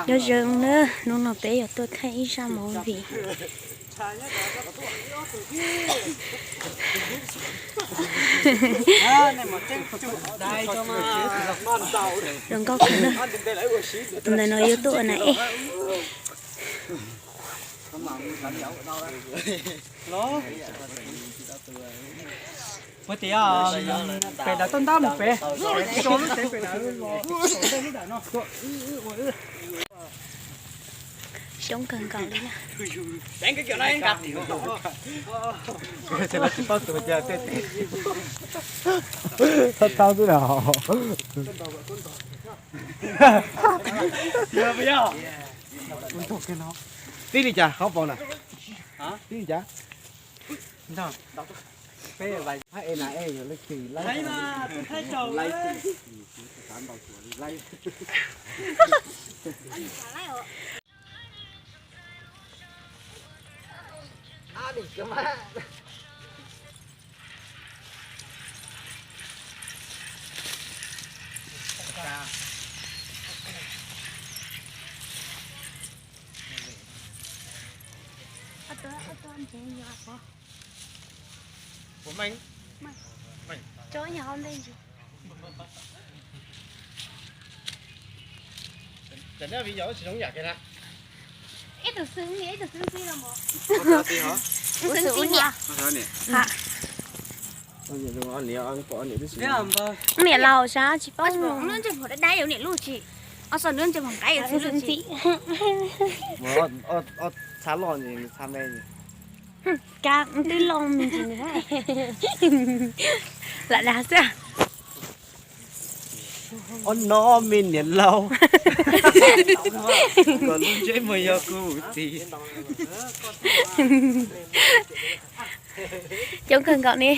Nyob zoo na, hnub no peb yuav tuaj thaij ib zaj movie. Zoo nkauj kawg na. Tus ntawm no yog tus ua nas ej. Puas tias pem daim toj ntab mus pem, tso lub tsev pem daim, lub daim no. Xyoob kawg nkaus li na. Tsis paub tus cas tej tes. Thab thab xwb na. Tib li cas qhov paus na? Tib li cas? Ib tug xwb, ib tug xwb ntxib no mas. Ib tug xwb ntxib. Niam laus sab tsis paub. Ntxib pom dab dab yus niam lub tsis. Ob xav nws ntxib pom nqaib yus tsis ntxib. Txha loj ntxi txha me. Kab twb loj me ntsis nws lam dag xwb. Ob no me niam laus, kom lub ntsej muag yog kuv txiv. Coob kawg nkaus ne,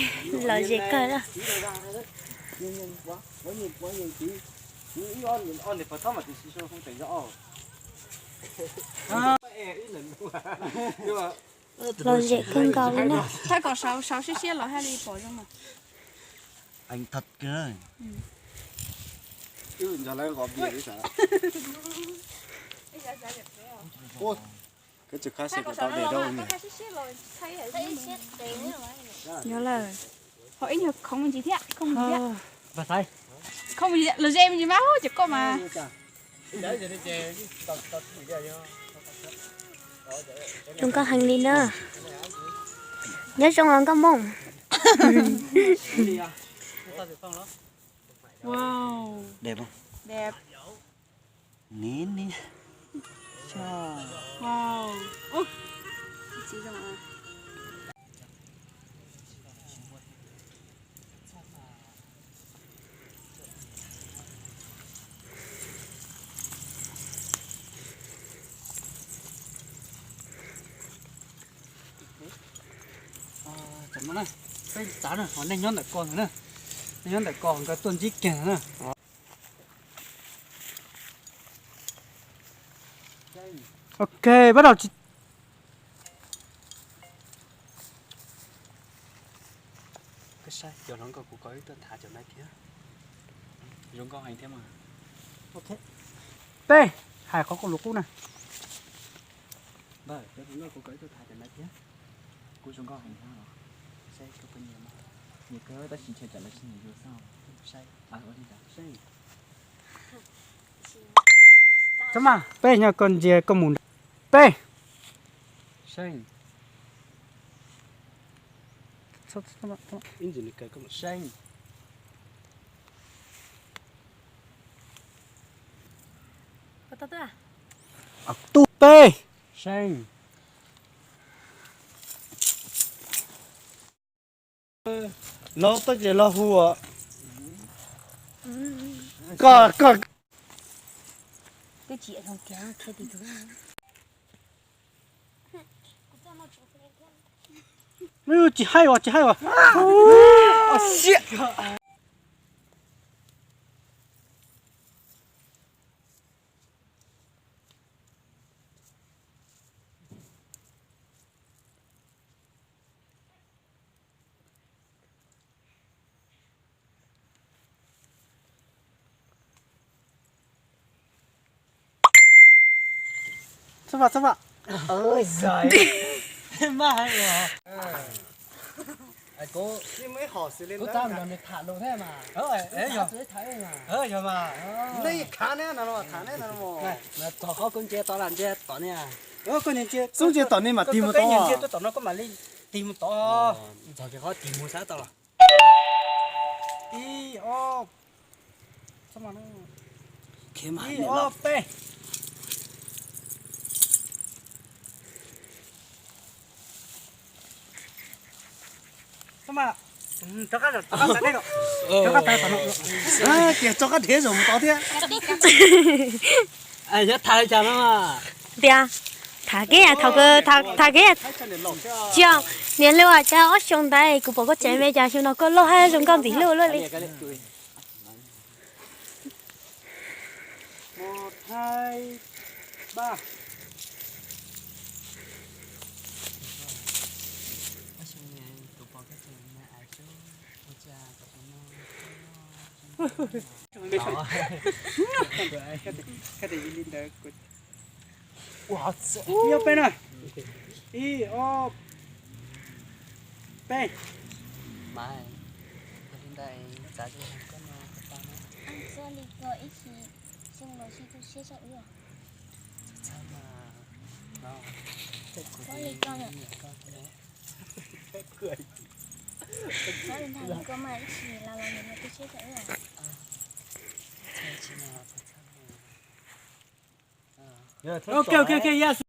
lom zem kawg na. Lom zem kawg nkaus li na. Thaij kom sawv sawv siab siab los hais li pom zoo mas. Nyob lawm, ho ib nyuag khoov me ntsis thiab, khoov me ntsis thiab. Khoov me ntsis, lom zem me ntsis mas, cov koj mas. Zoo nkauj heev li na. Nyob zoo os nkauj Hmoob. Wow. Đẹp không? Đẹp. Nè, nè. Wow. Ơ. Chị Dung à. Tam no na, peb txav na, ho nej nyob ntawm ko ntag na. Nej nyob ntawm ko nkawd tuaj ntsib kiag ntag na. Ok, bắt đầu. Koj saib, cov hluas nkauj kuv kom wb tuaj tham cov no thiab. Zoo nkauj heev thiab mas. Ok. Peb, hais qhov koj lus qub na. Npawg, cov hluas nkauj kuv kom wb tuaj tham cov no thiab. Kuv zoo nkauj heev thiab los? Saib koj poj niam mas. Nyiam kawg tab sis ntshe cov lawv tsis nyiam yus xwb. Saib. Ua li ntawd. Saib. Txhob mas, peb nyob koj ntsia koj mus nrad. Peb. Seej. Seej. Tub peb. Seej. Los tau ces los hu os. Koj, koj. Tsis haib os, tsis haib os. Txhob vam, txhob vam. Mas hais os. Kuv, kuv tau nrog nws tham lus thiab mas. Yog mas. Nej khav neb no, tham neb no. Txog qhov kuv ntsia tom, ntsia tom ne. Xub ntsia tom ne mas tig mus tod. Tom no koj mam li tig mus tod. Txog kiag qhov tig mus sab tod los. Ib, ob, ib, ob, peb. Tias tso qab dhev zoo mus tod thiab. Yog tham li cas no? Tias tham kev, tham kev. Tsis, niam hlub, cas ob xyoo ntawd kuv pom koj tsev me, cas xyoo no koj loj thiab zoo nkauj ntxim hlub luaj li. Ib, ob, peb. Ok, ok, ok, yes.